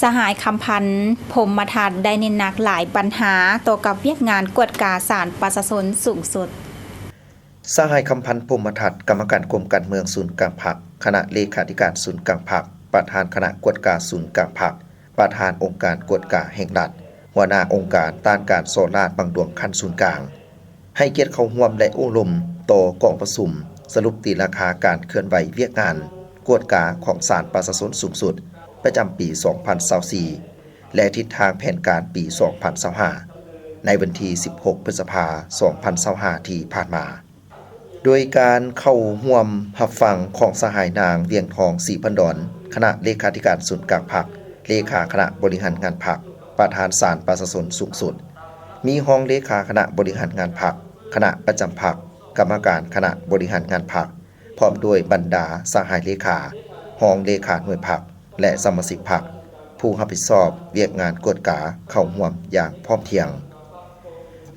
ສະຫາຍ ຄຳພັນ ພົມມະທັດ ໄດ້ເນັ້ນໜັກຫຼາຍບັນຫາຕໍ່ກັບວຽກງານກວດກາສານປະຊາຊົນສູງສຸດ. ສະຫາຍ ຄຳພັນ ພົມມະທັດ ກຳມະການກົມການເມືອງສູນກາງພັກ, ຄະນະເລຂາທິການສູນກາງພັກ, ປະທານຄະນະກວດກາສູນກາງພັກ, ປະທານອົງການກວດກາແຫ່ງລັດ, ຫົວໜ້າອົງການຕ້ານການສໍ້ລາດບັງຫຼວງຂັ້ນສູນກາງ ໃຫ້ກຽດເຂົ້າຮ່ວມ ແລະ ໂອ້ລົມຕໍ່ກອງປະຊຸມສະຫຼຸບຕີລາຄາການເຄື່ອນໄຫວວຽກງານກວດກາຂອງສານປະຊາຊົນສູງສຸດ ປະຈຳປີສອງພັນຊາວສີ່ ແລະ ທິດທາງແຜນການປີສອງພັນຊາວຫ້າ ໃນວັນທີສິບຫົກ ພຶດສະພາ ສອງພັນຊາວຫ້າ ທີ່ຜ່ານມາ. ໂດຍການເຂົ້າຮ່ວມຮັບຟັງຂອງສະຫາຍ ນາງ ວຽງທອງ ສີພັນດອນ ຄະນະເລຂາທິການສູນກາງພັກ, ເລຂາຄະນະບໍລິຫານງານພັກ, ປະທານສານປະຊາຊົນສູງສຸດ, ມີຮອງເລຂາຄະນະບໍລິຫານງານພັກ, ຄະນະປະຈຳພັກ, ກຳມະການຄະນະບໍລິຫານງານພັກ, ພ້ອມດ້ວຍບັນດາສະຫາຍເລຂາ, ຮອງເລຂາໜ່ວຍພັກ ແລະ ສະມາຊິກພັກ ຜູ້ຮັບຜິດຊອບວຽກງານກວດກາເຂົ້າຮ່ວມຢ່າງພ້ອມພຽງ.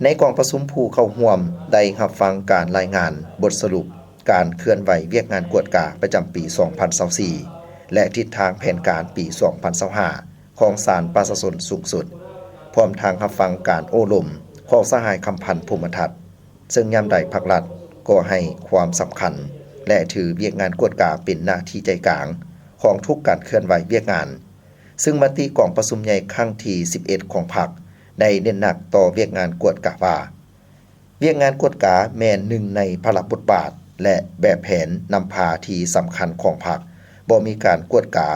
ໃນກອງປະຊຸມ, ຜູ້ເຂົ້າຮ່ວມໄດ້ຮັບຟັງການລາຍງານບົດສະຫຼຸບການເຄື່ອນໄຫວວຽກງານກວດກາປະຈຳປີສອງພັນຊາວສີ່ ແລະ ທິດທາງແຜນການປີສອງພັນຊາວຫ້າ ຂອງສານປະຊາຊົນສູງສຸດ, ພ້ອມທັງຮັບຟັງການໂອ້ລົມຂອງສະຫາຍ ຄຳພັນ ພົມມະທັດ, ເຊິ່ງຍາມໃດພັກລັດກໍໃຫ້ຄວາມສຳຄັນ ແລະ ຖືວຽກງານກວດກາເປັນໜ້າທີ່ໃຈກາງຂອງທຸກການເຄື່ອນໄຫວວຽກງານ, ເຊິ່ງມະຕິກອງປະຊຸມໃຫຍ່ຄັ້ງທີສິບເອັດຂອງພັກໄດ້ເນັ້ນໜັກຕໍ່ວຽກງານກວດກາວ່າ ວຽກງານກວດກາແມ່ນໜຶ່ງໃນພາລະບົດບາດ ແລະ ແບບແຜນນຳພາທີ່ສຳຄັນຂອງພັກ, ບໍ່ມີການກວດກາ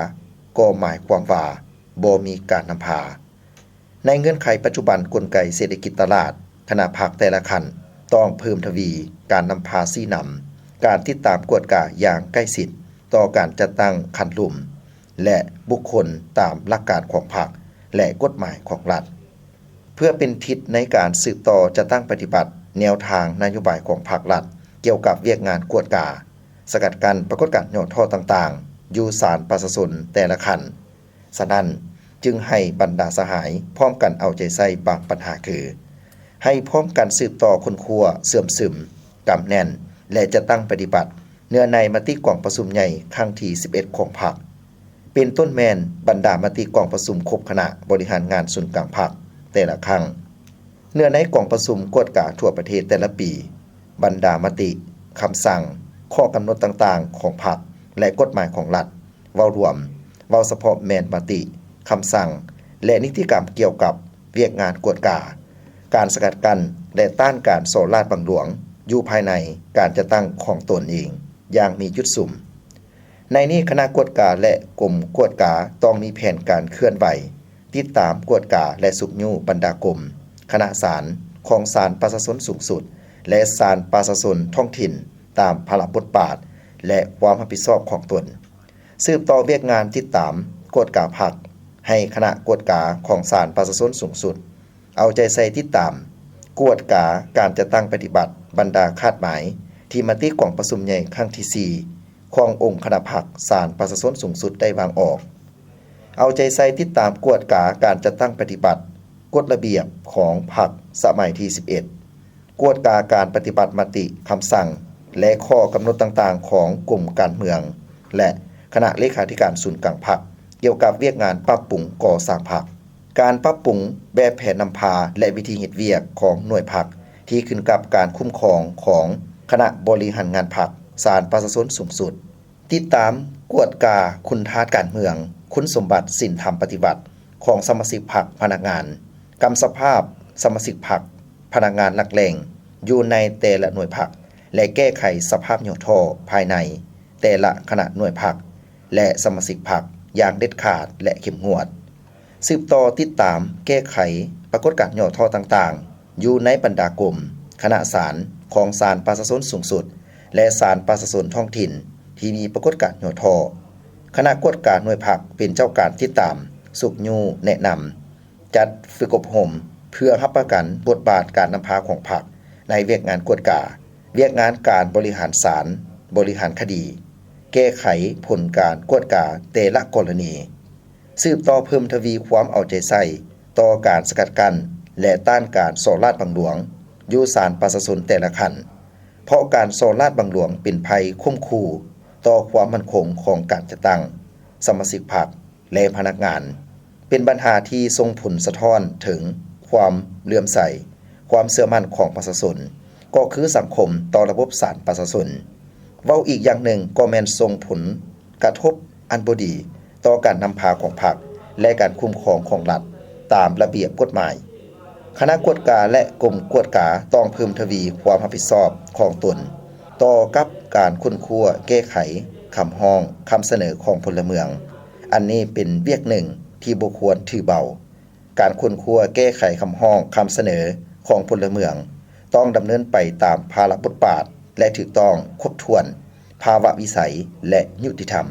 ກໍໝາຍຄວາມວ່າບໍ່ມີການນຳພາ. ໃນເງື່ອນໄຂປັດຈຸບັນກົນໄກເສດຖະກິດຕະຫຼາດ, ຄະນະພັກແຕ່ລະຂັ້ນຕ້ອງເພີ່ມທະວີການນຳພາຊີ້ນຳ, ການຕິດຕາມກວດກາຢ່າງໃກ້ຊິດຕໍ່ການຈັດຕັ້ງຂັ້ນລຸ່ມ ແລະ ບຸກຄົນຕາມຫຼັກການຂອງພັກ ແລະ ກົດໝາຍຂອງລັດ, ເພື່ອເປັນທິດໃນການສືບຕໍ່ຈັດຕັ້ງປະຕິບັດແນວທາງນະໂຍບາຍຂອງພັກລັດກ່ຽວກັບວຽກງານກວດກາ, ສະກັດກັ້ນປາກົດການຫຍໍ້ທໍ້ຕ່າງໆ ຢູ່ສານປະຊາຊົນແຕ່ລະຂັ້ນ. ສະນັ້ນ, ຈຶ່ງໃຫ້ບັນດາສະຫາຍພ້ອມກັນເອົາໃຈໃສ່ບາງບັນຫາຄື ໃຫ້ພ້ອມກັນສືບຕໍ່ຄົ້ນຄວ້າ, ເຊື່ອມຊຶມ, ກຳແໜ້ນ ແລະ ຈັດຕັ້ງປະຕິບັດເນື້ອໃນມະຕິກອງປະຊຸມໃຫຍ່ຄັ້ງທີສິບເອັດຂອງພັກ, ເປັນຕົ້ນແມ່ນບັນດາມະຕິກອງປະຊຸມຄົບຄະນະບໍລິຫານງານສູນກາງພັກແຕ່ລະຄັ້ງ, ເນື້ອໃນກອງປະຊຸມກວດກາທົ່ວປະເທດແຕ່ລະປີ, ບັນດາມະຕິ, ຄຳສັ່ງ, ຂໍ້ກຳນົດຕ່າງໆຂອງພັກ ແລະ ກົດໝາຍຂອງລັດ, ເວົ້າລວມ, ເວົ້າສະເພາະແມ່ນມະຕິ, ຄຳສັ່ງ ແລະ ນິຕິກຳກ່ຽວກັບວຽກງານກວດກາ, ການສະກັດກັ້ນ ແລະ ຕ້ານການສໍ້ລາດບັງຫຼວງ ຢູ່ພາຍໃນການຈັດຕັ້ງຂອງຕົນເອງຢ່າງມີຈຸດສຸມ. ໃນນີ້, ຄະນະກວດກາ ແລະ ກົມກວດກາຕ້ອງມີແຜນການເຄື່ອນໄຫວ, ຕິດຕາມ, ກວດກາ ແລະ ຊຸກຍູ້ບັນດາກົມ, ຄະນະສານຂອງສານປະຊາຊົນສູງສຸດ ແລະ ສານປະຊາຊົນທ້ອງຖິ່ນ ຕາມພາລະບົດບາດ ແລະ ຄວາມຮັບຜິດຊອບຂອງຕົນ. ສືບຕໍ່ວຽກງານຕິດຕາມ, ກວດກາພັກ, ໃຫ້ຄະນະກວດກາຂອງສານປະຊາຊົນສູງສຸດ ເອົາໃຈໃສ່ຕິດຕາມ, ກວດກາການຈັດຕັ້ງປະຕິບັດບັນດາຄາດໝາຍ ທີ່ມະຕິກອງປະຊຸມໃຫຍ່ຄັ້ງທີສີ່ ຂອງອົງຄະນະພັກສານປະຊາຊົນສູງສຸດໄດ້ວາງອອກ. ເອົາໃຈໃສ່ຕິດຕາມກວດກາການຈັດຕັ້ງປະຕິບັດກົດລະບຽບຂອງພັກສະໄໝທີສິບເອັດ, ກວດກາການປະຕິບັດມະຕິ, ຄຳສັ່ງ ແລະ ຂໍ້ກຳນົດຕ່າງໆຂອງກົມການເມືອງ ແລະ ຄະນະເລຂາທິການສູນກາງພັກ ກ່ຽວກັບວຽກງານປັບປຸງກໍ່ສ້າງພັກ. ການປັບປຸງແບບແຜນນຳພາ ແລະ ວິທີເຮັດວຽກຂອງໜ່ວຍພັກ ທີ່ຂຶ້ນກັບການຄຸ້ມຄອງຂອງຄະນະບໍລິຫານງານພັກສານປະຊາຊົນສູງສຸດ. ຕິດຕາມກວດກາຄຸນທາດການເມືອງ, ຄຸນສົມບັດສິນທຳປະຕິວັດຂອງສະມາຊິກພັກ, ພະນັກງານ, ກຳສະພາບສະມາຊິກພັກ, ພະນັກງານຫຼັກແຫຼ່ງຢູ່ໃນແຕ່ລະໜ່ວຍພັກ ແລະ ແກ້ໄຂສະພາບຫຍໍ້ທໍ້ພາຍໃນແຕ່ລະຄະນະໜ່ວຍພັກ ແລະ ສະມາຊິກພັກຢ່າງເດັດຂາດ ແລະ ເຂັ້ມງວດ. ສືບຕໍ່ຕິດຕາມແກ້ໄຂປາກົດການຫຍໍ້ທໍ້ຕ່າງໆ ຢູ່ໃນບັນດາກົມ, ຄະນະສານຂອງສານປະຊາຊົນສູງສຸດ ແລະ ສານປະຊາຊົນທ້ອງຖິ່ນທີ່ມີປາກົດການຫຍໍ້ທໍ້. ຄະນະກວດກາໜ່ວຍພັກເປັນເຈົ້າການຕິດຕາມ, ຊຸກຍູ້, ແນະນຳ, ຈັດຝຶກອົບຮົມ ເພື່ອຮັບປະກັນບົດບາດການນຳພາຂອງພັກໃນວຽກງານກວດກາ, ວຽກງານການບໍລິຫານສານ, ບໍລິຫານຄະດີ, ແກ້ໄຂຜົນການກວດກາແຕ່ລະກໍລະນີ. ສືບຕໍ່ເພີ່ມທະວີຄວາມເອົາໃຈໃສ່ຕໍ່ການສະກັດກັ້ນ ແລະ ຕ້ານການສໍ້ລາດບັງຫຼວງຢູ່ສານປະຊາຊົນແຕ່ລະຂັ້ນ, ເພາະການສໍ້ລາດບັງຫຼວງເປັນໄພຂົ່ມຂູ່ຕໍ່ຄວາມໝັ້ນຄົງຂອງການຈັດຕັ້ງ, ສະມາຊິກພັກ ແລະ ພະນັກງານ. ເປັນບັນຫາທີ່ສົ່ງຜົນສະທ້ອນເຖິງຄວາມເຫຼື້ອມໃສ, ຄວາມເຊື່ອໝັ້ນຂອງປະຊາຊົນ, ກໍຄືສັງຄົມຕໍ່ລະບົບສານປະຊາຊົນ. ເວົ້າອີກຢ່າງໜຶ່ງກໍແມ່ນສົ່ງຜົນກະທົບອັນບໍ່ດີຕໍ່ການນຳພາຂອງພັກ ແລະ ການຄຸ້ມຄອງຂອງລັດຕາມລະບຽບກົດໝາຍ. ຄະນະກວດກາ ແລະ ກົມກວດກາຕ້ອງເພີ່ມທະວີຄວາມຮັບຜິດຊອບຂອງຕົນ ຕໍ່ກັບການຄົ້ນຄວ້າແກ້ໄຂຄຳຮ້ອງ, ຄຳສະເໜີຂອງພົນລະເມືອງ. ອັນນີ້ເປັນວຽກໜຶ່ງທີ່ບໍ່ຄວນຖືເບົາ. ການຄົ້ນຄວ້າແກ້ໄຂຄຳຮ້ອງ, ຄຳສະເໜີຂອງພົນລະເມືອງ ຕ້ອງດຳເນີນໄປຕາມພາລະບົດບາດ ແລະ ຖືກຕ້ອງຄົບຖ້ວນ, ພາວະວິໄສ ແລະ ຍຸຕິທຳ.